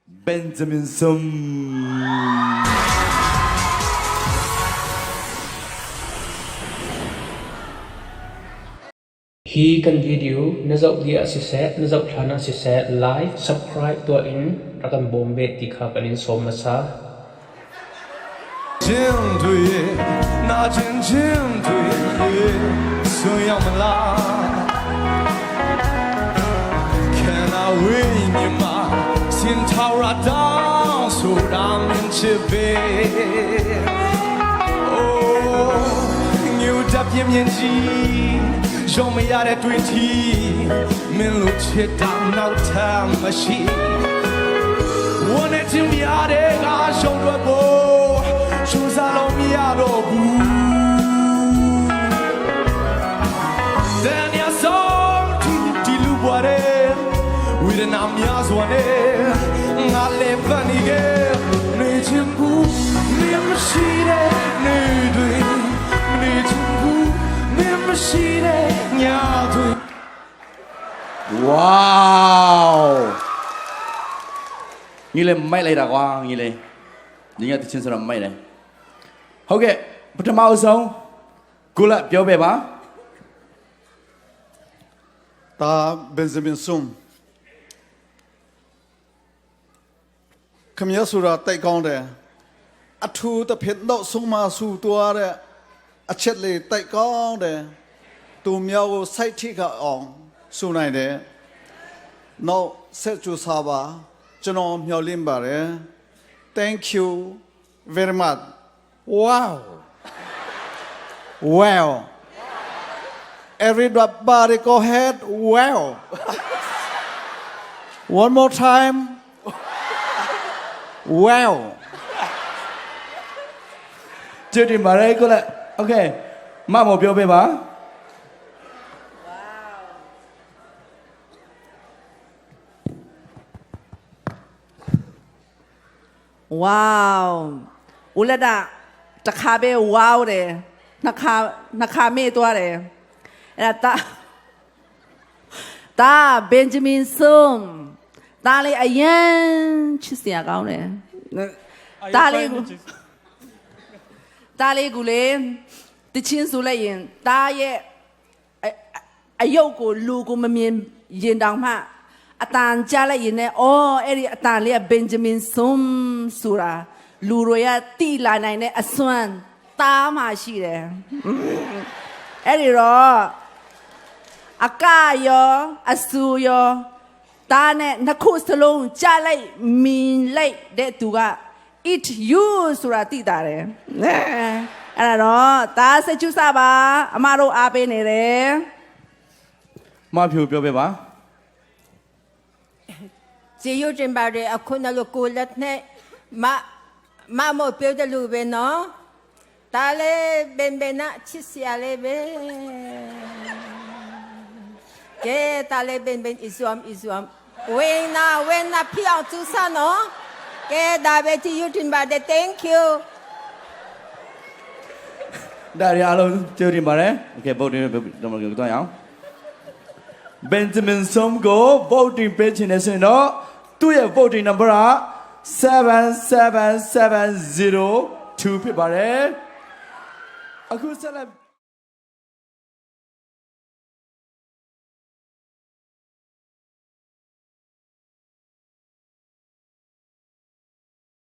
Benjamin Sum. Hi kan video na zoh dih ah siseh, na zoh hlan ah siseh like, subscribe tuah in rak kan bawm ve ti kha kan in sawm hmasa. Wow! ညီလေးမိုက်လိုက်တာကွာညီလေးညီကတချင်းဆိုတော့မိုက်တယ်ဟုတ်ကဲ့ပထမအဆုံးကိုလက်ပြောပြပါ ဒါဘင်ဇမင်ဆွမ်ခမရဆူရာတိုက်ကောင်းတယ်အထူးတစ်ဖြစ်တော့ဆုံးမဆူတွားတဲ့အချက်လေးတိုက်ကောင်းတယ်သူမြောက်ကိုစိုက်ထိခအောင်ဆူနိုင်တယ်နောက်ဆက်ကြိုးစားပါကျွန်တော်မျှော်လင့်ပါတယ် Thank you very much wow well everybody go ahead well one more time well ကျေးတင်ပါတယ်ကိုလက် Okay မမောပြောပြပါ Wow ဦးလက်တာတစ်ခါပဲ wow တယ်နှစ်ခါနှစ်ခါမေ့သွားတယ်အဲ့ဒါတာဒါဘင်ဂျမင်ဆွမ်ဒါလေးအရန်ချစ်စရာကောင်းတယ်ဒါလေးကိုဒါလေးကိုလေတချင်းဆိုလိုက်ရင်ဒါရဲ့အအယုတ်ကိုလူကိုမမြင်ရင်တောင်မှအတန်ကြားလိုက်ရင်လည်းအော်အဲ့ဒီအတန်လေးကဘင်ဂျမင်ဆွမ်ဆိုတာလူတွေကတိလာနိုင်တဲ့အစွမ်းတားမှရှိတယ်အဲ့ဒီတော့အကရောအဆူရောတားနဲ့နှစ်ခုစလုံးကြားလိုက်မြင်လိုက်တဲ့သူက it you ဆိုတာသိတာတယ်အဲ့ဒါတော့ဒါစချူစားပါအမတို့အားပေးနေတယ် မဖြူပြောပြပါ ဇေယျတင်ပါတယ်အခုနလိုကိုလက်နဲ့မမမောပြောတယ်လို့ပဲနော်ဒါလည်းဘင်ဘင်နာချစ်စရာလေးပဲကဲဒါလည်းဘင်ဘင်အစွမ်အစွမ်ဝင်းနာဝင်းနာဖြစ်အောင်ကြိုးစားနော်ကဲဒါပဲဇေယျတင်ပါတယ် thank you ဒါရီအားလုံးကျေးတင်ပါတယ် Okay voting တော့မကတော့ရအောင် Benjamin Som ကို voting ပေးချင်နေဆိုရင်တော့သူ့ရဲ့ voting number က77702ဖြစ်ပါတယ်အခုဆက်လက်